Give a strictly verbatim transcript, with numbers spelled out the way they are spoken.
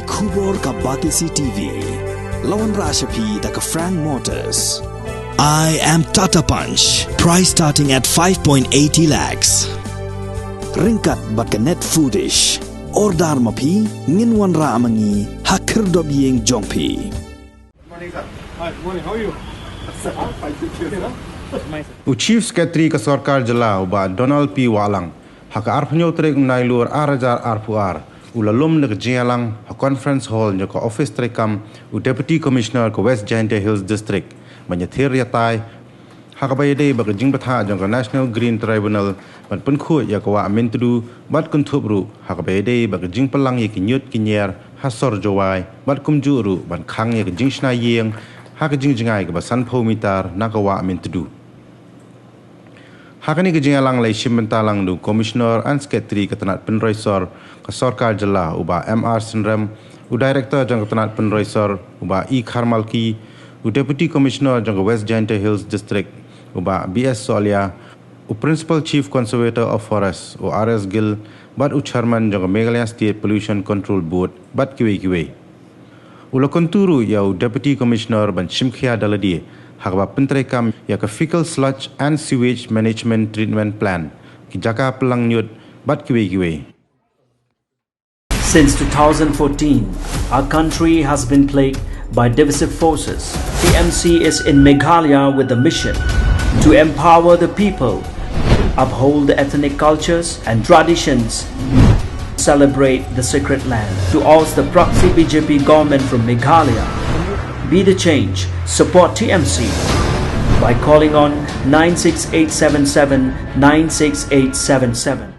Khubor ka Batesi T V. La wanrah sha phi da ka Frank Motors. I am Tata Punch. Price starting at five point eighty lakhs. Ryngkat bad ka Net Foodish. Order ma phi, ngin wanrah ma ngi ha khyrdop ïing jong phi. Morning, sir. Hi, morning. How are you? Sir, fine, thank you, sir. U Chief Secretary ka Sorkar Jylla u Bah Donald P Wahlang, ha ka arphew tarik u Nailur ar hajar arphew ar, u la lum da ka jingïalang ha Conference Hall jong ka Office treikam u Deputy Commissioner ka West Jaintia Hills District, ban ïathir ïatai ha kaba ïadei bad ka jingbthah jong ka National Green Tribunal ban pynkhuid ïa ka Wah Myntdu bad kynthup ruh ha kaba ïadei bad ka jingpynlang ïa ki ñiut ki ñiar ha sor Jowai bad kumjuh ruh ban khang ïa ka jingshna ïing ha ka jingjngai kaba sanphew mitar na ka Wah Myntdu. Ha kane ka jingïalang la ïashim bynta lang da u Commissioner and Secretary ka tnat pynroi sor ka Sorkar Jylla u Bah M R Synrem, u Director jong ka tnat pynroi sor u Bah E Kharmalki, u Deputy Commissioner jong ka West Jaintia Hills District u Bah B S Sohlia, u Principal Chief Conservator of Forest u R S Gill bad u Chairman jong ka Meghalaya State Pollution Control Board bad kiwei kiwei. U la kyntu ruh ïa u Deputy Commissioner ban shim khia da lade ha kaba pyntreikam ïa ka Faecal Sludge and Sewage Management Treatment Plant, ki jaka pynlang ñiut bad kiwei kiwei. Since two thousand fourteen, our country has been plagued by divisive forces. T M C is in Meghalaya with a mission to empower the people, uphold the ethnic cultures and traditions, celebrate the sacred land. To oust the proxy B J P government from Meghalaya, be the change, support T M C by calling on nine six eight seven seven nine six eight seven seven.